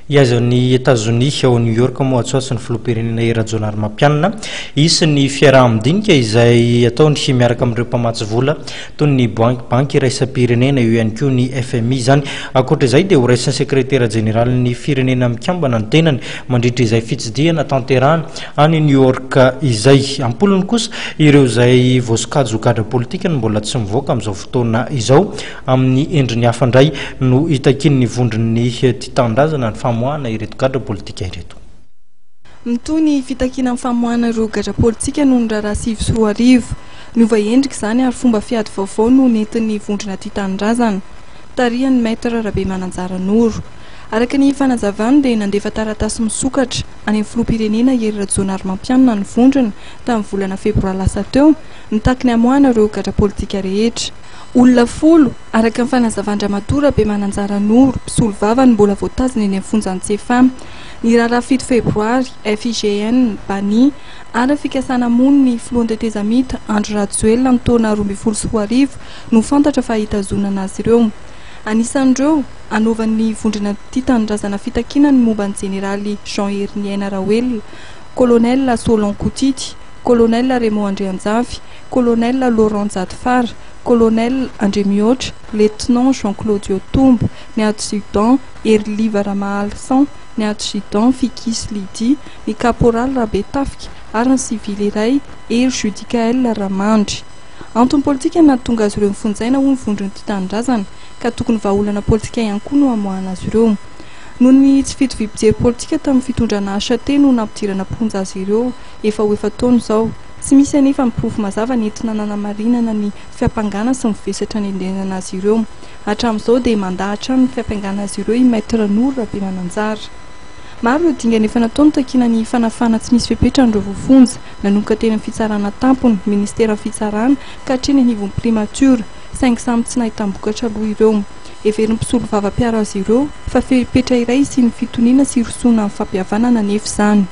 Hihazo an'i Etazonia ao New York moa atsoatso ny filoham-pirenena Hery Rajaonarimampianina. Hisy ny fiaraha-midinika izay ataony miaraka amin'ireo mpamatsy vola toy ny Banky iraisam-pirenena, eo ihany koa ny FMI izany. Ankoatra izay dia horaisin'ny sekretera jeneralin'ny Firenena Mikambana ny tenany mandritra izay fitsidihana tanterahana any New York izay. Am-polony kosa ireo izay voasokajy ho gadra politika no mbola tsy mivoaka amin'izao fotoana izao. Amin'ny endriny hafa indray no itakian'ny vondron'ny Tia Tanindrazana ny famoahana ireto gadra politika ireto. Mitohy ny fitakiana ny famoahana ireo gadra politika noho ny raharaha 2009. Niova endrika izany ary fomba fiady vaovao no nentin'ny vondrona Tia Tanindrazana, tarihan'ny Maître Rabemananjara Noro. Araka ny fanazavany dia nandefa taratasy misokatra any amin'ny filoham-pirenena Hery Rajaonarimampianina ny vondrona tamin'ny volana febroary lasa teo, mitaky ny hamoahana ireo gadra politika rehetra. Olona folo, araka ny fanazavan-dRamatoa Rabemananjara Noro, mpisolovava no mbola voatazona eny amin'ny fonjan'i Tsiafahy. Ny raharaha 7 febroary, FIGN, Bani, ary ny fikasana hamono ny filohan'ny tetezamita, Andry Rajoelina, ny taona 2012 no fantatra fa hitazonana azy ireo. Anisan'ireo, anaovan'ny vondrona Tia Tanindrazana fitakiana ny momba ny jeneraly Jean Heriniaina Raoelina, Colonel Solon Kotity, Colonel Raymond Andrianjafy, Colonel Laurent Jadfara, Colonel Andriamihoatra, Lieutenant Jean Claudio Tombo, ny Adjudant Heriliva Ramahalison, ny Adjudant Fikis Lydie, ny Caporal Rabetafika ary ny sivily iray, Hery Judicaël Ramandry. Antony politika no nahatonga azy ireo nofonjaina hoy ny vondron'ny Tia Tanindrazana ka tokony vahaolana politika ihany koa no hamoahana azy ireo. Noho ny tsy fitoviam-pijery politika tamin'ny fitondrana HT no nampidirana am-ponja azy ireo efa ho efa-taona izao. Tsy misy anefa ny porofo mazava nentina nanamarinana ny fiampangana sy ny vesatra nendenana azy ireo. Hatramin'izao dia mandà hatrany ny fiampangana azy ireo i Maître Noro Rabemananjara. Maro ireo dingana efa natao nitakiana ny fanafahana tsy misy fepetra an'ireo voafonja, nanomboka teny amin'ny fitsarana tampony, ministeran'ny fitsarana, ka hatreny anivon'ny primatiora, saingy samy tsy nahitam-bokatra aloha ireo. Heverin'ny mpisolovava mpiaro azy ireo fa fepetra iray hisian'ny fitoniana sy hirosoana amin'ny fampihavanana anefa izany.